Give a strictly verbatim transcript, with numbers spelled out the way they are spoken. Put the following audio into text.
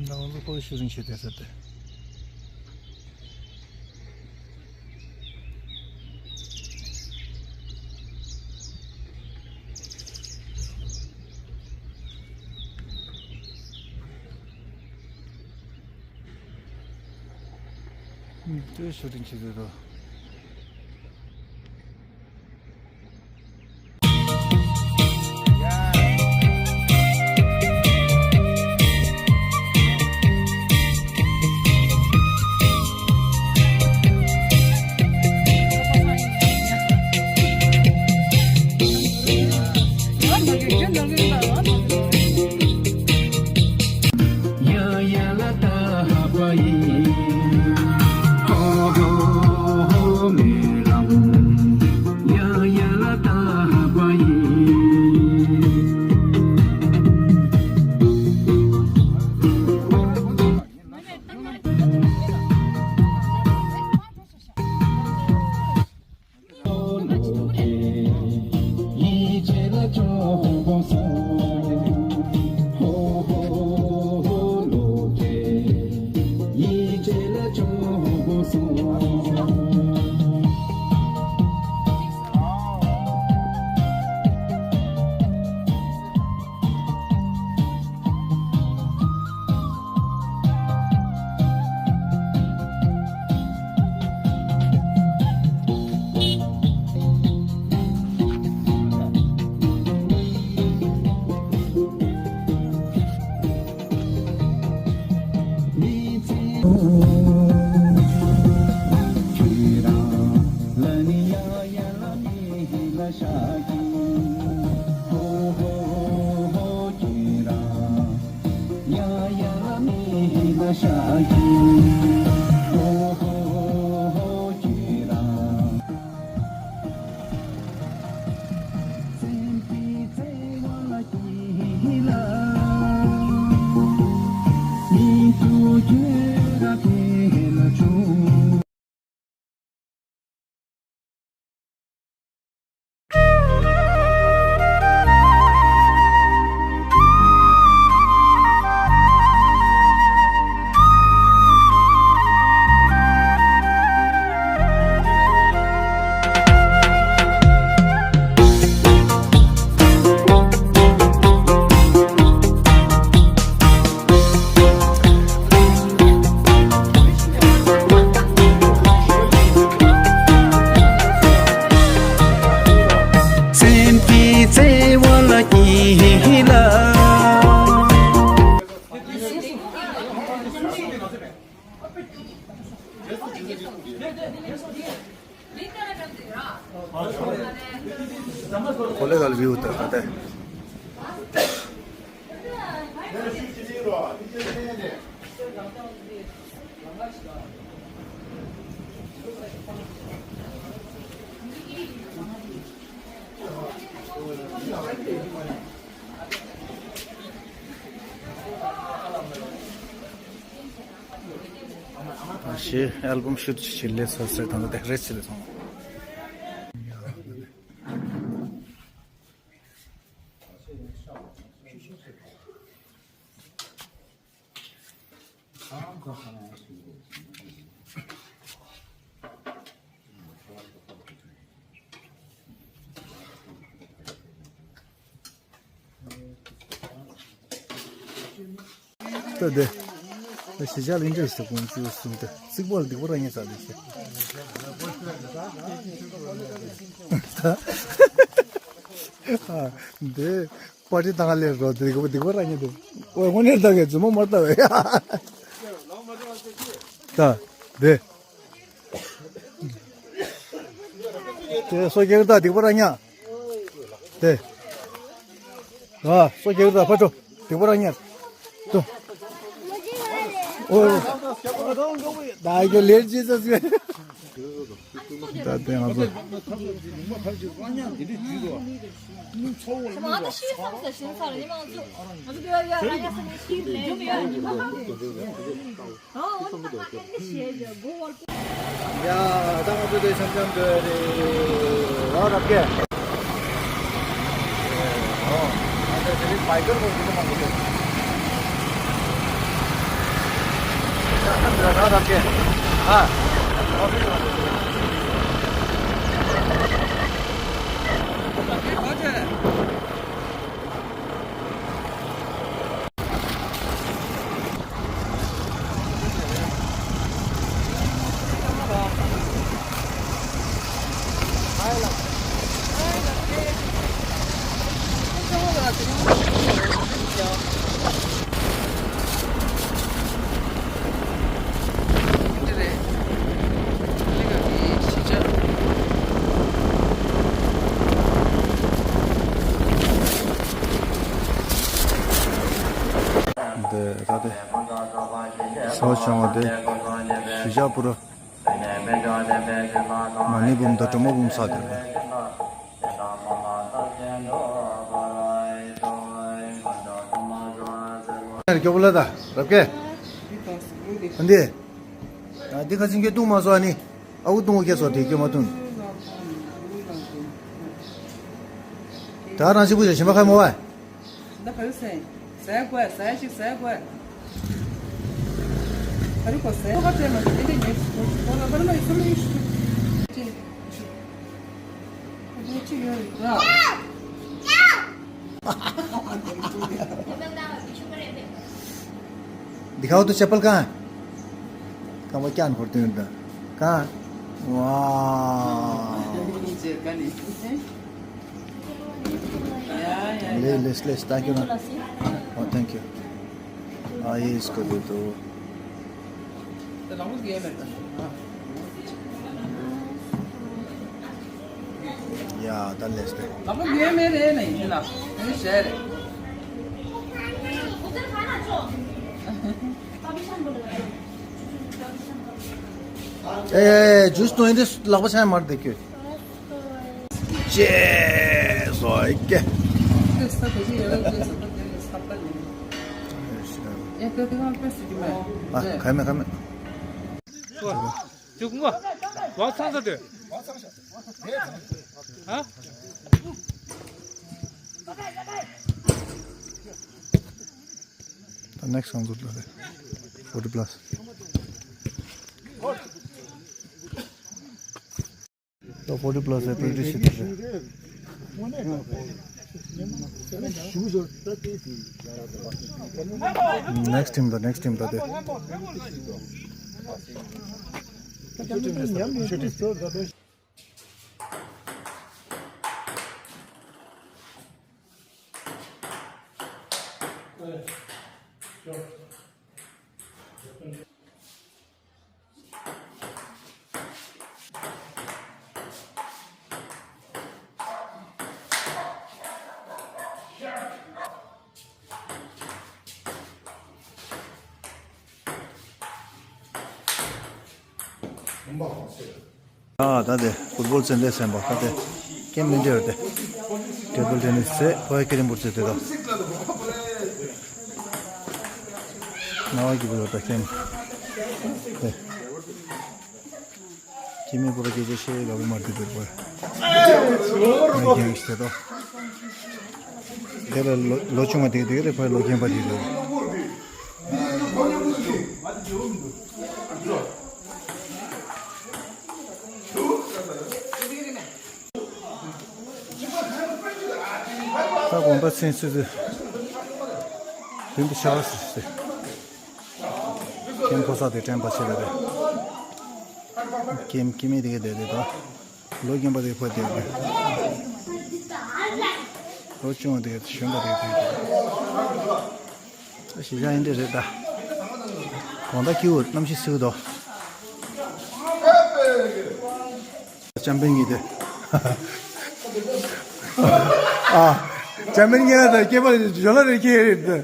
ནང་ལོགས་པར་ཤུ་རིང་བྱེད་བསྡད་ས་དེ། ཏོའི་ཤུ་རིང་བྱེད་བསྡད་དོ། སེམས་ཀྱི་བརྩེ་བ་ལ་སྐྱིད་ལ། ཁོ་ལེ་ག་ལ་བིའུ་ཏ་ཁ་ཏེ། ཞེས་ཨལ་བམ་ཤུཊ་བྱེད་ལས་སོ་སོའི་དང་དེ་རེད་ཅི་ལས་སོང་། ད་དེ། ད་གཞིས་ཆགས་ལ་འདྲ་ཞིག་དགོངས་ཚུལ་གསུངས་ཏེ་རྩིག་པ་ལ་སྡིག་པ་རང་ཉིད་ཚར་ཏེ་ཞེས། ད། འདི། པར་ཊི་བཏང་ལས་རོ་སྡིག་པ་སྡིག་པ་རང་ཉིད་དེ། ཨོ་དངོས་གནས་ལྟ་གི་རྫུན་མ་མ་ལྟ་བས། ད། དེ། དེ་སོ་སྐྱེ་གི་ད་སྡིག་པ་རང་ཉག་དེ། ཨ་སོ་སྐྱེ་གི་ད་ཕ་ཕྲུག་སྡིག་པ་རང་ཉག་དུ། ཨོ། ད་ཡོ་ལེར་ཇི་ཟ་ཟི། ད་དེ་ང་ཚོ། ཡ། ད་ང་ཚོ་དེ་འཆམ་འཆམ་འགྲོ་ཡ་རེད། ར་རབ་རྒྱས། ཨོ། ང་ཚོ་དེ་རིང་བྷའི་ཀར་གོ་འདི་གོ་མང་པོ་འདུག་ཡ། འཆམ་འཆམ་འགྲོ་ར་རབ་རྒྱས། ཨ། འདི་ད་དེ་ས་བྱང་བ་དེ་གཞིས་ཆགས་པུ་ར་མ་ཎི་འབུམ་དང་གྲོ་མ་འབུམ་ས་དེར། སྐྱོ་པོ་ལ་ད་རབ་ཀེ། འདི། འདི་ཁ་སིང་གེ་བཏུང་མ་སོང་ཨ་ནི། ཨ་ཁུ་བཏུང་གེ་སོ་དེ་སྐྱོ་མ་བཏུང་། ད་རང་ཤི་བུ་ཞིག་ཞིམ་པ་ཁ་མོ་བ། ད་ག་རེ་ཟས། ཟས་དགོས། ཟས་ཞིག་ཟས་དགོས། ག་རེ་དགོས་ཟས། ཁ་བྲལ་མ་ཟས་དེ་ཉེས་སུ་གོ་ལ་བར་མ་ཡི་སུ་ལ་ཡི་ཤུ། ཅི་ཅི་ཡོད་ར། दिखाओ तो चप्पल कहाँ है? कहाँ वो क्या खोलते हैं उनका? कहाँ? वाह। ले, ले, ले, thank you ना। Oh, thank you। हाँ, ये इसको दे दो। या, द लेस दे। ए, ए, जूस तो इंदे लगभग छाया मार देखियो। चे, सो, एक। ཨ། ཁ་མེད་ཁ་མེད། ཅུག་མོ། ཝ་ཚང་ས་དེ། ཧ། ད་ནེགསི་ང་ཚོ་ལ་རེད། ཕོར་ཊི་པ་ལ་སི། ད་ཕོར་ཊི་པ་ལ་སི་ཨེ་པི་རི་ཊི་ཤི་ཏི་རེད། ནེགསི་ཊིམ་དང་ནེགསི་ཊིམ་ད་དེ། ཨ། ད་དེ་ཕུཊ་བོལ་ཚན་ལས་ཟིན་པ་ད་དེ་ཀེམ་མི་འདྲ་བ་དེ། ཊེ་བལ་ཊེ་ནི་སི་ཚེ་ཕོ་ཡ་ཀེ་རེམ་བོར་ཚེ་དེ་དང་། ནང་གི་བོ་ད་ཀེམ་དེ། ཀེམ་མི་བོ་ད་སྐད་ཆ་བཤད་ལ་བོ་མ་འདི་དེ་བོ། ང་རྒན་ཞིག་དེ་དང་། དེ་ལ་ལོ་ལོ་ཆུང་བ་དེ་དེ་རེ་ཕོ་ཡ་ལོ་རྒན་པ་དེ་དེ། ད་དགོངས་པ་ཚན་སུ་དུ་བདུན་པའི་ཤ་བ་སུ་སུ་ཀེམ་ཕོ་ས་དེ་དྲན་པ་ཆེ་ལ་རེད། ཀེམ་ཀེམ་མི་དེ་ག་དེ་དེ་དང་། ལོ་རྒན་པ་དེ་ཕོ་དེ་དེ། ལོ་ཆུང་བ་དེ་གཞོན་པ་དེ་དེ། ད་གཞིས་ཆགས་ཡིན་འདྲ་རེད་ད། གོང་ད་ཁྱིའུ་གནམ་གཤིས་སིའུ་དོ། ཅམ་པན་གྱི་དེ། ཨ། ཅམ་པན་གྱི་ན་ད་སྐྱེས་པ་ཇོ་ལ་རེ་ཁྱེད་རེད་དེ།